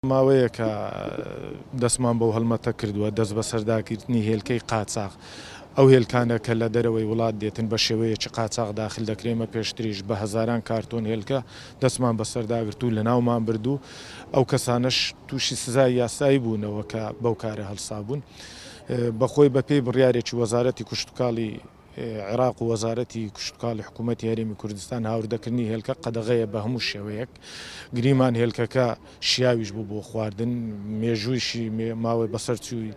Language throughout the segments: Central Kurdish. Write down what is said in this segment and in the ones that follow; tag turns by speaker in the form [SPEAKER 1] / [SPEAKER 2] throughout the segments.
[SPEAKER 1] ماوەیەکە دەستمان بەو هەڵمەتە کردووە، دەستبەسەرداگرتنی هێلکەی قاچاخ، ئەو هێلکانە کە لە دەرەوەی وڵات دێتن بە شێوەیەکی قاچاخ داخل دەکرێن، ئێمە پێشتریش بە هەزاران کارتۆن هێلکە دەستمان بەسەرداگرت و لەناومان برد و ئەو کەسانەش تووشی سزای یاسایی بوونەوە کە بەو کارە هەڵسابوون. بەخۆی بەپێی بڕیارێکی وەزارەتی کشتوکاڵی عێراق و وەزارەتی کشتوکاڵی حکوومەتی هەرێمی کوردستان هاوردەکردنی هێلکە قەدەغەیە بە هەموو شێوەیەک. گریمان هێلکەکە شیاویش بوو بۆ خواردن، مێژوویشی ماوەی بەسەر چووی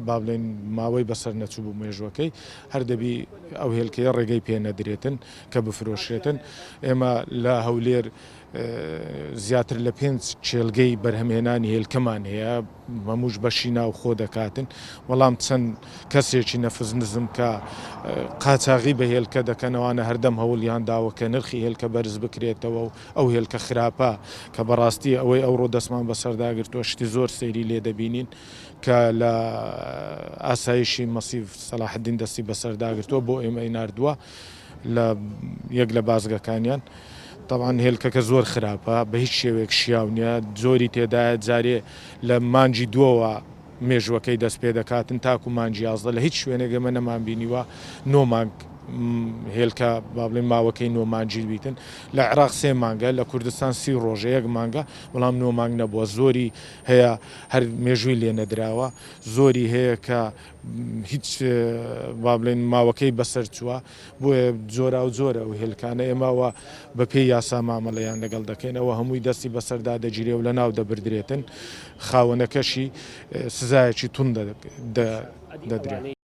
[SPEAKER 1] با بڵێین ماوەی بەسەر نەچوو بوو مێژووەکەی، هەر دەبی ئەو هێلکەیە ڕێگەی پێ نەدرێتن کە بفرۆشرێتن. ئێمە لە هەولێر زیاتر لە پێنج کێڵگەی بەرهەمهێنانی هێلکەمان هەیە، هەمووش بەشی ناوخۆ دەکاتن، بەڵام چەند کەسێکی نەفس نزم کە قاچاغی بە هێلکە دەکەن ئەوانە هەردەم هەوڵیان داوە کە نرخی هێلکە بەرز بکرێتەوە و ئەو هێلکە خراپە کە بەڕاستی ئەوەی ئەوڕۆ دەستمان بەسەردا گرتووە شتی زۆر سەیری لێ دەبینین کە لە ئاسایشی مەسیف سەلاحەدین دەستی بەسەردا گرتووە بۆ ئێمەی ناردووە لە یەک لە بازگەکانیان. تەبعەن هێلکەکە زۆر خراپە بە هیچ شێوەیەک شیاو نیە زۆری تێدایە جارێ لە مانگی دووەوە مێژوەکەی دەست پێ دەکاتن تاکو مانگی 11 لە هیچ شوێنێک ئێمە نەمان بینیوە نۆ مانگ هێلکە با بڵێین ماوەکەی نۆ مانگی بیتن لە عێراق سێ مانگە لە کوردستان سی ڕۆژە یەک مانگە بەڵام نۆ مانگ نەبووە زۆری هەیە هەر مێژووی لێ نەدراوە زۆری هەیە کە هیچ با بڵێین ماوەکەی بەسەر چووە بۆیە جۆراوجۆرە ئەو هێلکانە، ئێمە ئەوە بەپێی یاسا مامەڵەیان لەگەڵ دەکەین، ئەوە هەمووی دەستی بەسەردا دەگیرێ و لەناو دەبردرێتن، خاوەنەکەشی سزایەکی توند دەدرێ.